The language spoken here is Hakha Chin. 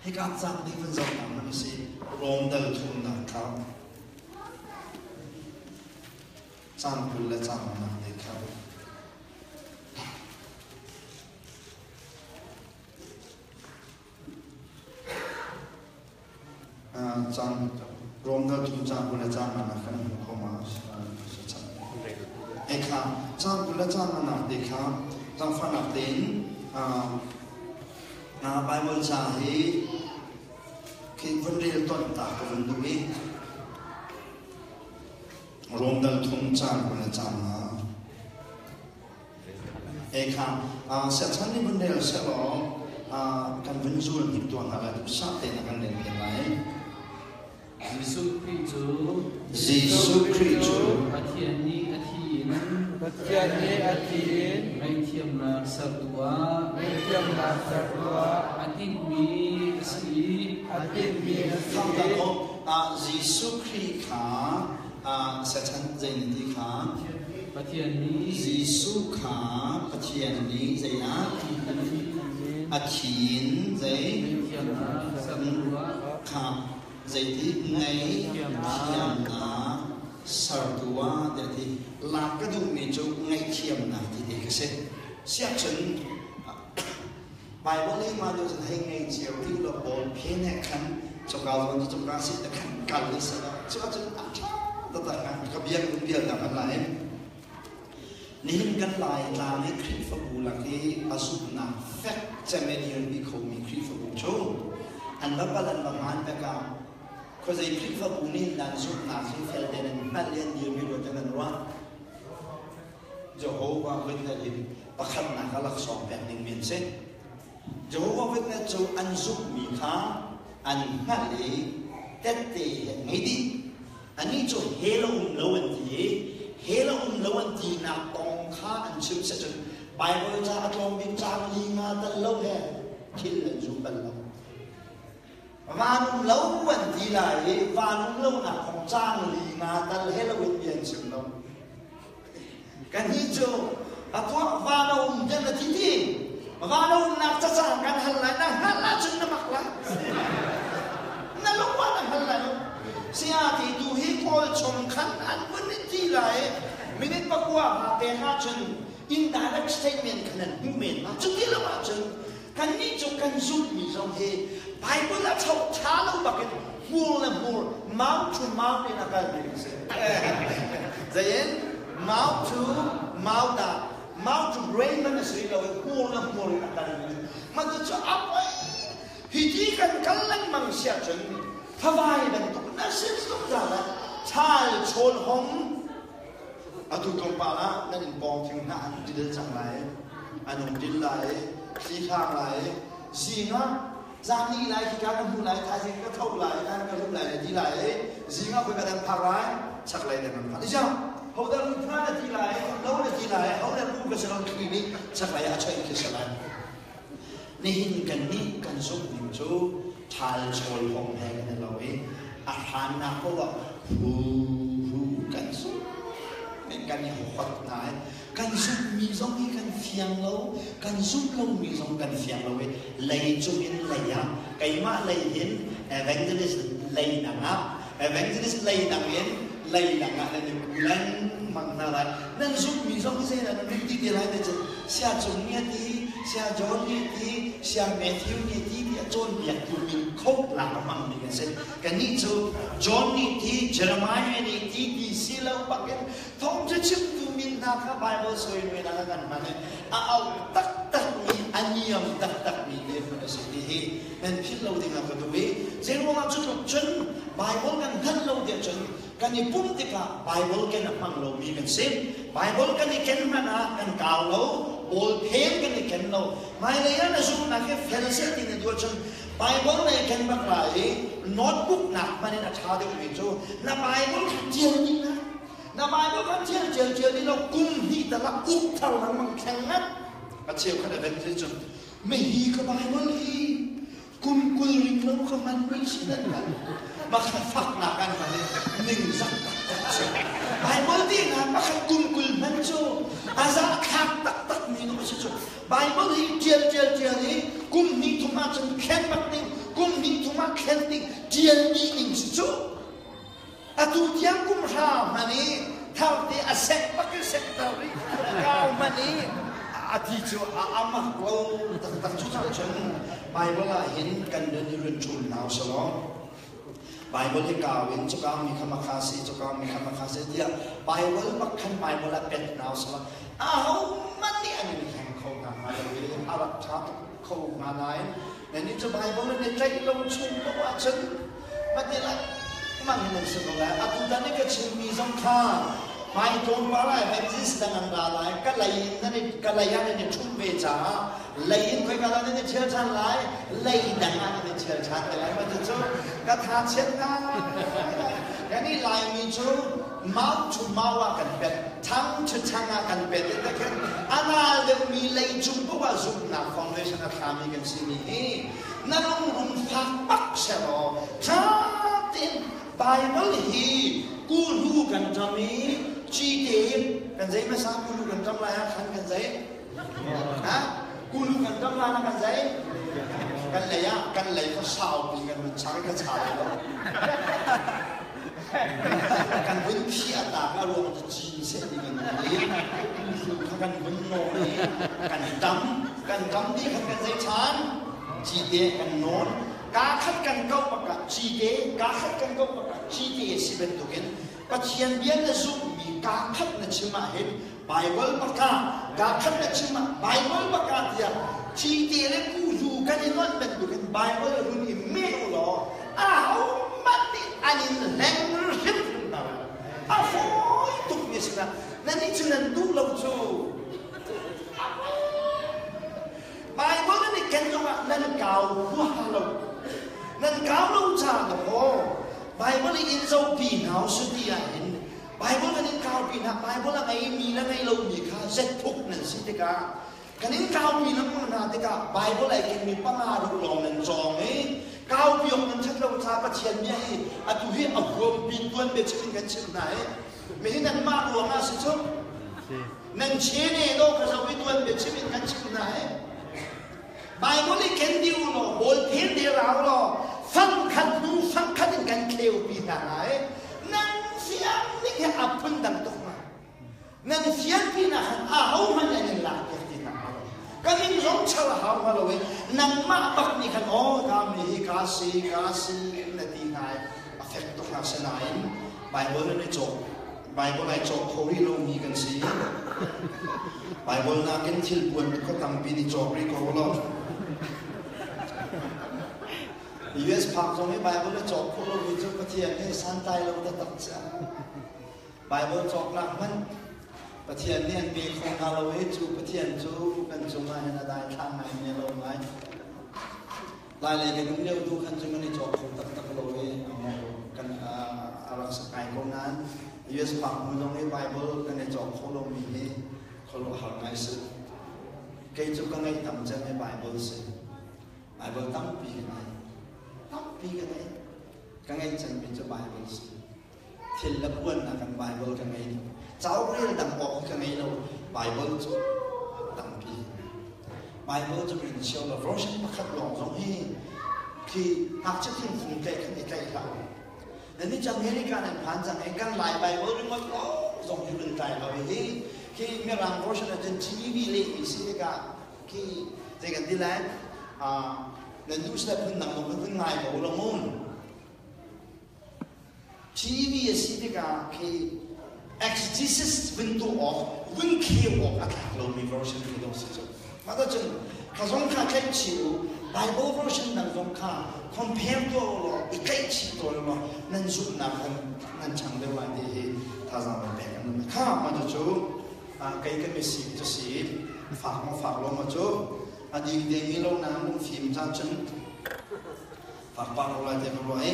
Hika cang ding vun zoh hna hmanh usih. Rom dal thumnak kha cang 20 le cang nak te kha. Cang Rom dal thum cang 20 le cang nak kan hmu kho ma e kha cang 20 le cang nak te kha zangfahnak tein Bible ca hi khi vun rel ton ta ka vun duh i Rom dal thum cang 20 le cang nga. E kha siachan nih vun rel sehlaw kan vun zul hnik tuah hna lai duhsah tein a kan rel piak lai. Jesuh Khrih cu Jesuh Khrih cu Pathian nih a thi in Pathian nih a thi in ngaihthiamnak sertu ah ngaihthiamnak sertu ah a tinhmi a si i a tinhmi a si i Jesuh Khrih kha sachan zei na ti kha? Pathian nih Jesuh kha Pathian nih zei ah a thi in zei ngaihthiamnak sertu ah kha zeiti ngaihthiamnak sertu ah tiah ti lak ka duhmi cu ngaihthiamnak ti te ka si. Siahcun Bible i mah lio cun hei ngei cio rih law pawl phen he khan coka zawn cu coka si te khan kal i seh cu ahcun a ṭha taktak hnga ka bia ka bia ta kan lai. Nihin kan Lai tlang i Khrihfabu lak i a zumhnak fek cem i dirpi khomi Khrihfabu cu an va pal an va hmaan vek ah khuazei Khrihfabu nih nan zumhnak hi fel tein an hngalh i an dirmi rua te nan ruah. Jehovah Witness in pakhatnak a laksawng pek dingmi an si. Jehovah Witness cu an zumhmi kha an hngalh i tette he an ngei dih. Anih cu hell a um lo an ti i hell a um lo an tinak kong kha an chim seh cun Baibal ca a tlawm bik caang li nga tal lo he thil an zum bal lo. Van um lo an ti lai i van um lonak kong caang li nga tal he lo in bia an chim lo. Kannih cu a tuah van a um tiah na ti ti. Van a umnak cacang kan hal lai na hngalh ahcun na mak lai. Na lung ah na hngal lai lo. Saya ti tu hi kawl chung khan an vun in ti lai. Minute pakua ha pek ahcun indirect statement khan an hmuh men ma. Cuti lo ahcun kannih cu kan zumhmi zong hi Bible a choh ṭha lo bakin hmur le hmur mouth to mouth in a kalmi kan si. Zein mouth to mouth ah mouth to brain man a si lo i hmur le hmur in a kalmi. Mah cu a poi hi ti kan kal lengmang si ahcun favai bantuk na sin zungzal le chal chawl hong Atu tlawmpal ah nan inn pawng thing hna an dil cang lai, an hung dil lai, thli hrang lai, zing ah zan ni lai khika ka hmu lai, thaizing ka tho lai, nan ka rum lai na ti lai, zing ah khoi ka dan phak lai, chaklei nan ram phak. Ijang, ho dah lut hna na ti lai, lo na ti lai, ho dah bu ka si lo thli nih chaklei ah a choih khi si lai. Nihin kannih kan zumh ning cu ṭhal chawl hong he kan i lo i a hrannak paoh ah hu hu kan zumh kan i hot hna i kan zumhmi zong hi kan fiang lo, kan zumh lomi zong kan fiang lo i lei cung in lei ah keimah lei hin evangelist lei dang ah evangelist lei dang in lei dang ah nan i ku lengmang hna lai. Nan zumhmi zong hi zeidah nan ring ti te lai te cun Saya Cung nih a ti, Saya John nih a ti, Saya Matthew nih a ti tiah cawnpiaktu min khoh lak a hmangmi kan si. Kannih cu John nih ti, Jeremiah nih ti ti si lo bakin thawngṭha chimtu min hna kha Baibal sawi ah kan hman i a auh taktakmi, a niam taktakmi dirhmun a si ti hi nan philh lo dingah ka duh i zeiruangah cu tluk cun Baibal kan hngalh lo tiah cun Kan i pumh tikah Baibal ken a hmang lomi kan si. Baibal kan i ken hmanh ah kan kau lo, bawlphen kan i ken lo. Hmailei ah na zumhnak hi fel seh ti na duh ahcun Baibal na i ken bak lai i notebook nak hmanh in a ṭha deuhmi cu na Baibal kha ṭial dih na. Na Baibal kha ṭial ṭial ṭial dih lo kum hnih tal ah uk thar lengmang thleng ngat. A cheukhat evangelist cun mihi ka Baibal hi kum 20 ring lo ka hman rih si nan hman makha faknak an hman i ningzak taktak si Bible ti na pakhat kum 20 hman cu a zahthlak taktak mi no si cu Bible hi tial tial tial i kum hnih thum ahcun khen bak ding kum hnih. kha thlen ding ṭial dih ding si cu. Atu tiang kum hra hman i tharte a sek bak in sekter rih kau hman i a ti cu a amak lo taktak. Cu cun Bible ah hin kan nun i run ṭul hna usih. Bible hi kau in cuka mi kha makha si, cuka mi kha makha si tiah Bible bak khan Bible ah pet hna usih. Aho hmanh nih an in hleng kho hna hnga lo i a rak ṭha tuk kho hnga nain nannih cu Bible in i tlaih lo chung paoh ahcun mati lengmang in nan si ko lai. Atutan i ka chimmi zong kha hmai tlawmpal ah Evangelist dang an ra lai, ka lei in nan i ka lei ah nan i ṭhum ve caah lei in khoika dah nan i ṭhial ṭhan lai, lei dang ah nan i ṭhial ṭhan te lai. Mah cucu ka tha chiat ngai. Kan i Laimi cu mouth to mouth ah kan pet, tongue to tongue ah kan pet i takhin a nal deuhmi leicung paoh ah zumhnak foundation a thlami kan simi hi na lungrung fak bak sehlaw ṭha tein Bible hi kuhlu kan ṭam i cite kan zei hmasa kuhlu kan ṭam lai ah khan kan zei ha kuhlu kan ṭam lai ah kan zei kan lei ah kan lei kha saupi kan vun char ka cha lai lo kan vun phiah tak a ruang cu cin seh ti kan i kuhlu kha kan vun nawn i kan ṭam kan ṭam dih khan kan zei ṭhan cite kan nawn. Kaa khat kan kau bak ah cite, kaa khat kan kau bak ah cite a si bantukin Pathian bia na zumhmi kaa khat na chim ahhin Bible bak ah kaa khat na chim ah Bible bak ah tiah cite le kuhlu kan i nuanh bantukin Bible run i meh u law ahohmanh nih an in hleng hrimhrim hna lai. A fawi tukmi a si na. Nannih cu nan duh lo cu. Baibal nan i ken zongah nan kau huaha lo. Nan kau lo caah dawkaw Baibal i in zohpi hna usih ti ahhin Baibal kan in kaupi hna. Baibal a ngeimi le ngei lomi kha zetthuk nan si tikah kan in kaupi lengmang hna tikah Baibal ai kenmi panga ruk lawng nan cawng i kaupi awk nan ṭhat lo caah Pathian bia hi atu hi a huam pin tuan biachim in kan chimh hna i mihi nanmah ruangah si cu. Nan chene do ka zo i tuan biachim in kan chim hna he. Bible i ken dih u law bawl phir de rau law fang khat hnu fang khat in kan kheu pi hna lai. Nan fiang ning he a phun dang tuk ma. Nan fian pi na khan a ho hmanh an in lak piak ti hna lo. Ka min zong chal a hau ma lo i nangmah bak nih khan aw ka mi hi ka si ka si na ti hna i a fek tuk hna sinain Bible nan i cawk Bible ai cawk kho rih lomi kan si. Bible nakin thil puan tu kha tampi nih cawk rih ko lo. US phak zong hi Bible a cawk kho lomi cu Pathian nih santlai lo taktak cia. Bible cawknak hmanh Pathian nih an pe kho hna lo i cu Pathian cu kan cungah hin a daithlang ngai mi a lo ngai. Lailei kan um lio tu khan cu kan i cawk kho taktak lo i kan a rak sak ngai ko nain US phak hnu zong i Bible kan i cawk kho lomi hi khuaruahhar ngai si. Kei cu ka ngeih tam cem i Bible si. Bible tampi ka ngei. Tampi ka ngei. Ka ngeih cemmi cu Bible si. Thil le puannak kan Bible ka ngei. Cauk rel dang awk ka ngei lo. Bible cu tampi. Bible cu min cio lo version pakhat lawng zong hi khi ngakchia thingfung tlaih khan i tlaih hlah u. Nan nih cu America nan phan cang i kan Lai Bible ringawt lawng zong hi run tlai lo hi khi Mirang version ahcun TV lehmi si tikah khi zei kan ti lai nan duh sile phun dang zong kan ngai ko lo mu. TV a si tikah khi exegesis vun tuah awk, vun kheu awk a tlak lomi version khi dawh si cu. Mah cun kha zong kha tlaih chih u, Bible version dang zong kha compare tuah u law, i tlaih chih tawn u law, nan zumhnak khan nan chang deuh lai ti hi thazaang nan pek an kha mah cu kei kan misi cu si fak maw fak lo maw cu a ding deng mi lo na lungfim caan cun Fakpar ko lai tiah ka ruah i.